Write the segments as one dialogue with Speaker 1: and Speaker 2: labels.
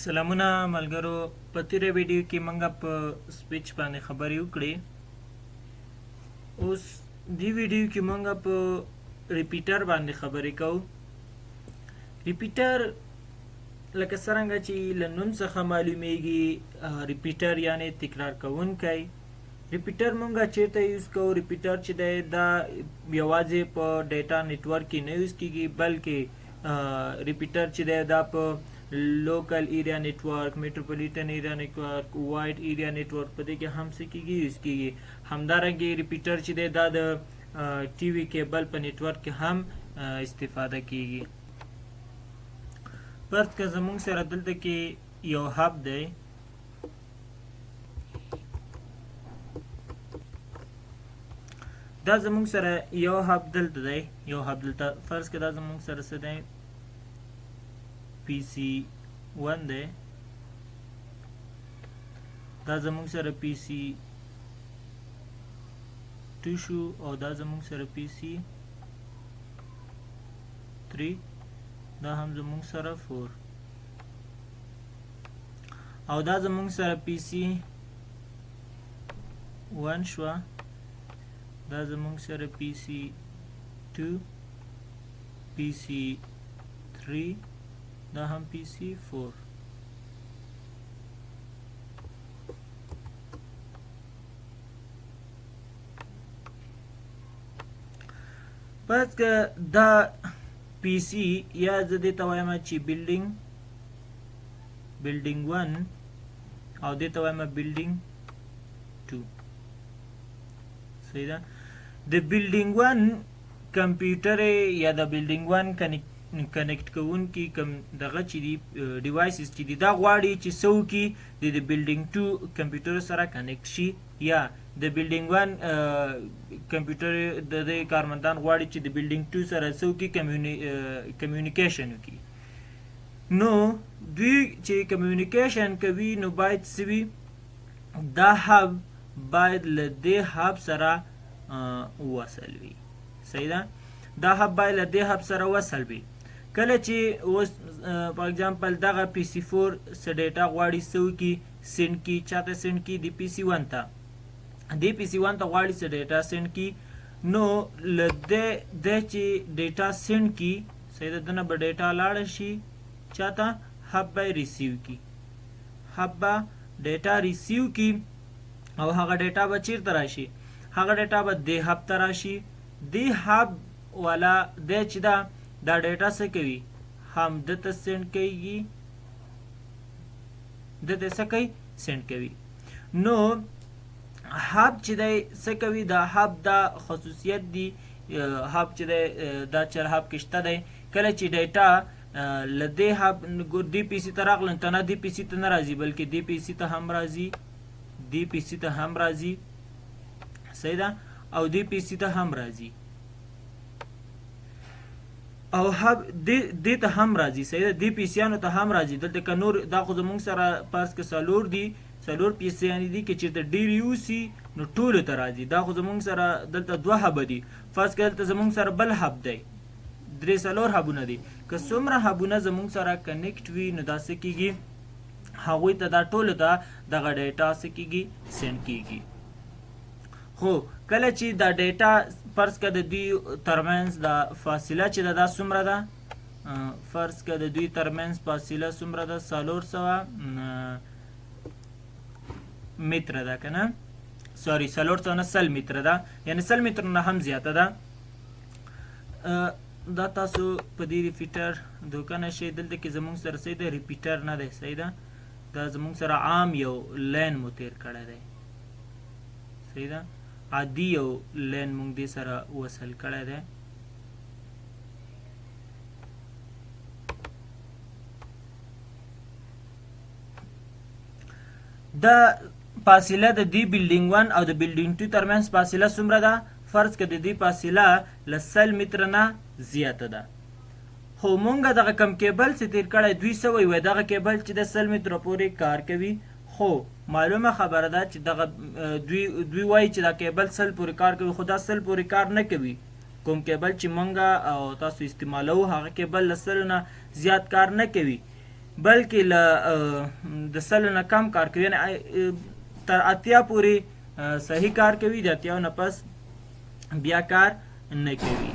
Speaker 1: سلامونه ملګرو، په تیره ویډیو کې موږ په سویچ باندې خبرې وکړې. اوس دی ویډیو کې موږ په repeater باندې خبرې کوو. repeater لکه څرنګه چې له نوم څخه معلومیږي، repeater یعنی تکرار کوونکی. repeater مونږ چیرته use کوو؟ repeater چې دی دا یوازې په data network کې نه use کیږي، بلکې repeater چې دی دا په local area network، metropolitan area network، wide area network په دې کې هم څه کیږي؟ use کیږي. همدارنګه repeater چې دی دا د TV cable په network کې هم استفاده کیږي. فرض که زمونږ سره دلته کې یو hub دی، دا زمونږ سره یو hub دلته دی، یو hub دلته. فرض که دا زمونږ سره څه دی؟ PC 1 دی. دا زمونږ سره PC 2 شو او دا زمونږ سره PC 3، دا هم زمونږ سره 4 او دا زمونږ سره PC 1 شوه، دا زمونږ سره PC 2، PC 3، دا هم PC 4. پس که دا PC یا زه دې ته وایم چې building 1 او دې ته وایم building 2، صحیح ده؟ د building 1 کمپیوټر یا د building 1 connect کوونکي کم دغه چې دي، devices چې دي، دا غواړي چې څه وکړي؟ د building 2 کمپیوټر سره connect شي، یا د building 1 کمپیوټر د دې کارمندان غواړي چې د building 2 سره څه وکړي؟ Communication وکړي. نو دوی چې communication کوي نو باید څه وي؟ دا hub باید له دې hub سره وصل وي، صحیح ده؟ دا hub باید له دې hub سره وصل وي. کله چې اوس for example دغه PC 4 څه data غواړي څه وکړي؟ send کی. چاته send کی؟ د PC 1 ته. د PC 1 ته غواړي څه data send کی. نو له دې د چې data send کی، صحیح ده، دنه به data لاړه شي چاته؟ hub به receive کی. hub به data receive کی او هغه data به چیرته راشي؟ هغه data به د hub ته راشي. د hub والا د چې دا data څه کوي؟ هم دته send کوي، دته څه کوي؟ send کوي. نو hub چې دی څه کوي؟ دا hub دا خصوصیت دی، hub چې دی دا چر hub کې شته دی. کله چې data له دې hub ګور دې PC ته راغله، تنها دې PC ته نه راځي، بلکې دې PC ته هم راځي، دې PC ته هم راځي، صحیح ده؟ او دې PC ته هم راځي او hub دې ته هم راځي، صحیح ده؟ دې PC یانو ته هم راځي. دلته که نور دا خو زمونږ سره فرض که څلور دي، څلور PC یان دي، که چېرته ډېر یوسي نو ټولو ته راځي. دا خو زمونږ سره دلته دوه hub دي. فرض که دلته زمونږ سره بل hub دی، درې څلور hub ونه دي، که څومره hub ونه زمونږ سره connect وي نو دا څه کیږي؟ هغوی ته دا ټولو ته دغه data څه کیږي؟ send کیږي. خو کله چې دا data فرض که د دوی ترمنځ دا فاصله چې ده دا څومره ده؟ فرض که د دوی ترمنځ فاصله څومره ده؟ 400 متره ده که نه؟ sorry، 400 نه، 100 متره ده، یعنی 100 متر نه هم زیاته ده. دا تاسو په دې repeater دوکه نه شئ. دلته کې زمونږ سره صحیح ده، repeater نه دی، صحیح ده؟ دا زمونږ سره عام یو line مو تیر کړی دی، صحیح ده؟ عادي یو line مونږ دې سره وصل کړی دی. دا فاصله د دې building 1 او د building 2 ترمنځ فاصله څومره ده؟ فرض که د دې فاصله له 100 متره نه زیاته ده. خو مونږ دغه کم کیبل چې تیر کړی، دوی څه وایي؟ وایي دغه کیبل چې د 100 متره پورې کار کوي. خو معلومه خبره ده چې دغه دوی وایي چې دا کیبل 100 پورې کار کوي، خو دا 100 پورې کار نه کوي. کوم کیبل چې مونږ او تاسو استعمالوو هغه کیبل له 100 نه زیات کار نه کوي. بلکې له د 100 نه کم کار کوي، یعنې تر 80 پورې صحیح کار کوي، د 80 نه پس بیا کار نه کوي.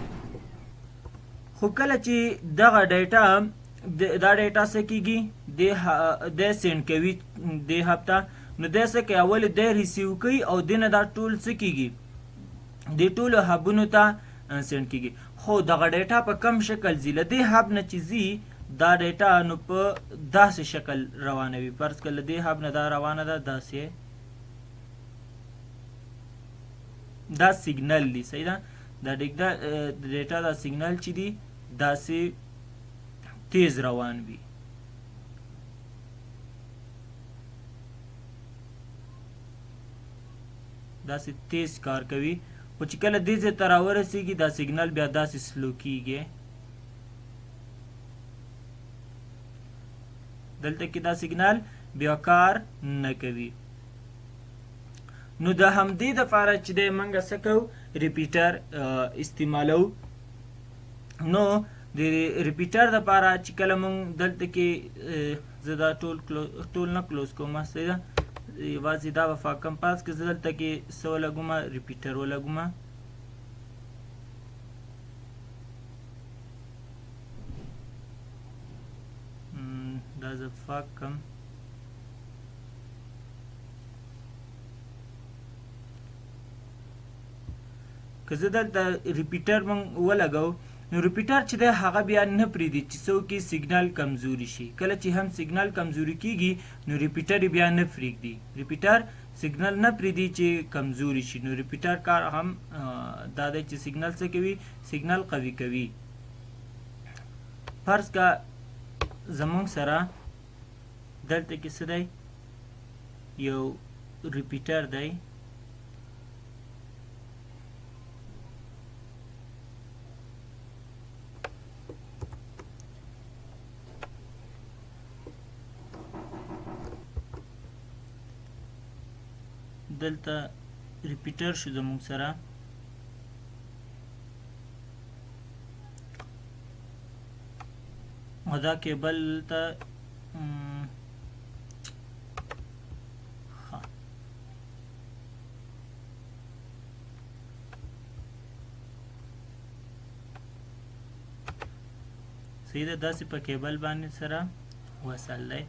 Speaker 1: خو کله چې دغه data دا data څه کیږي، دی send کوي دی hub ته، نو دی څه کوي، اول دی receive کوي او دی نه دا ټول څه کیږي، دی ټولو hub ونو ته send کیږي. خو دغه data په کم شکل ځي، له دې hub نه چې ځي دا data نو په داسې شکل روانه وي. فرض کړه له دې hub نه دا روانه ده، داسې دا سیګنل دی، صحیح ده. دا data دا سیګنل چې دی داسې تیز روان وي. داسې تیز کار کوي، خو چې کله دې ځای ته راورسېږي دا سیګنل بیا داسې slow کیږي. دلته کې دا سیګنل بیا کار نه کوي. نو د همدې دپاره چې دی موږ څه کوو، repeater استعمالو. نو د repeater دپاره چې کله موږ دلته کې زه دا ټول نه close کوم، صحیح ده، یوازې دا به پاک کړم. فرض که زه دلته کې څه ولګوم، repeater ولګوم، دا زه پاک کړم. که زه دلته repeater موږ ولګو، نو repeater چې دی هغه بیا نه پرېږدي چې څوک یې سیګنل کمزوري شي. کله چې هم سیګنل کمزوري کیږي نو repeater یې بیا نه پرېږدي، repeater signal نه پرېږدي چې کمزوري شي. نو repeater کار هم دا دی چې سیګنل څه کوي، سیګنل قوي کوي. فرض که زمونږ سره دلته کې څه دی، یو repeater دی، دلته repeater شو زموږ سره. او دا کیبل ته ښه صحیح ده، داسې په کیبل باندې سره وصل دی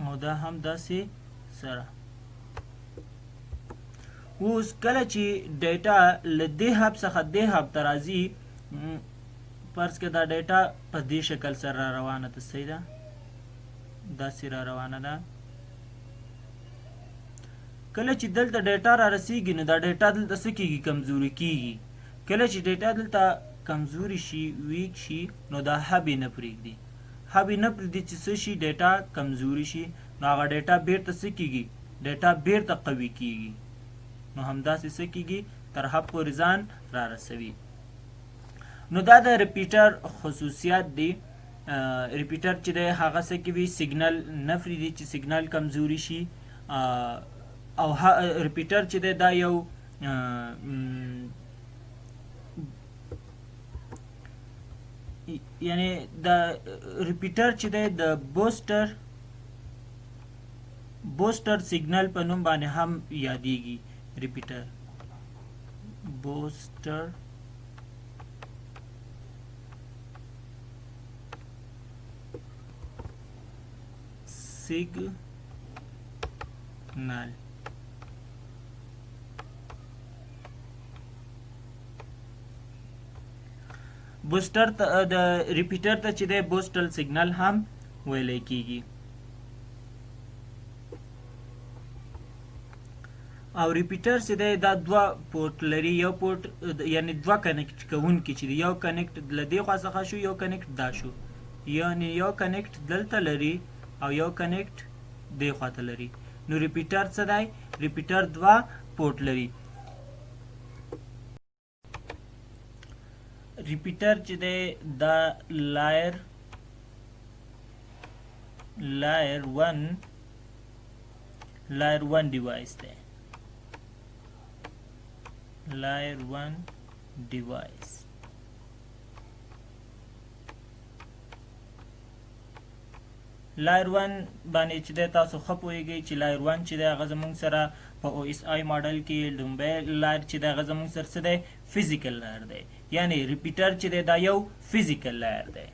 Speaker 1: او دا هم داسې سره. اوس کله چې data له دې hub څخه دې hub ته راځي، فرض که دا data په دې شکل سره را روانه ده، صحیح ده، داسې را روانه ده. کله چې دلته data را رسیږي نو دا data دلته څه کیږي، کمزوري کیږي. کله چې data دلته کمزوري شي، weak شي، نو دا hub یې نه پرېږدي، hub یې نه پرېږدي چې څه شي، data کمزوري شي، نو هغه data بیرته څه کیږي، data بیرته قوي کیږي. نو همداسې څه کیږي، تر hub پورې ځان را رسوي. نو دا د repeater خصوصیات دي. repeater چې دی هغه څه کوي، سیګنل نه پرېږدي چې سیګنل کمزوري شي. او repeater چې دی دا یو یعنی د repeater چې دی د booster signal په نوم باندې هم یادیږي. repeater booster signal. booster ته د repeater ته چې دی booster signal هم ویلی کیږي. او repeater چې دی دا دوه پورټ لري، یو پورټ یعنی دوه connect کوونکي چې دی، یو connect له دې خوا څخه شو، یو connect دا شو، یعنی یو connect دلته لري او یو connect دې خوا ته لري. نو repeater څه دی؟ repeater دوه پورټ لري. repeater چې دی دا layer layer 1 device دی، layer 1 device. Layer 1 باندې چې دی، تاسو ښه پوهیږئ چې layer 1 چې دی، هغه زموږ سره په OSI model کې لومړی layer چې دی، هغه زموږ سره څه دی؟ Physical layer دی. یعنی repeater چې دی، دا یو physical layer دی.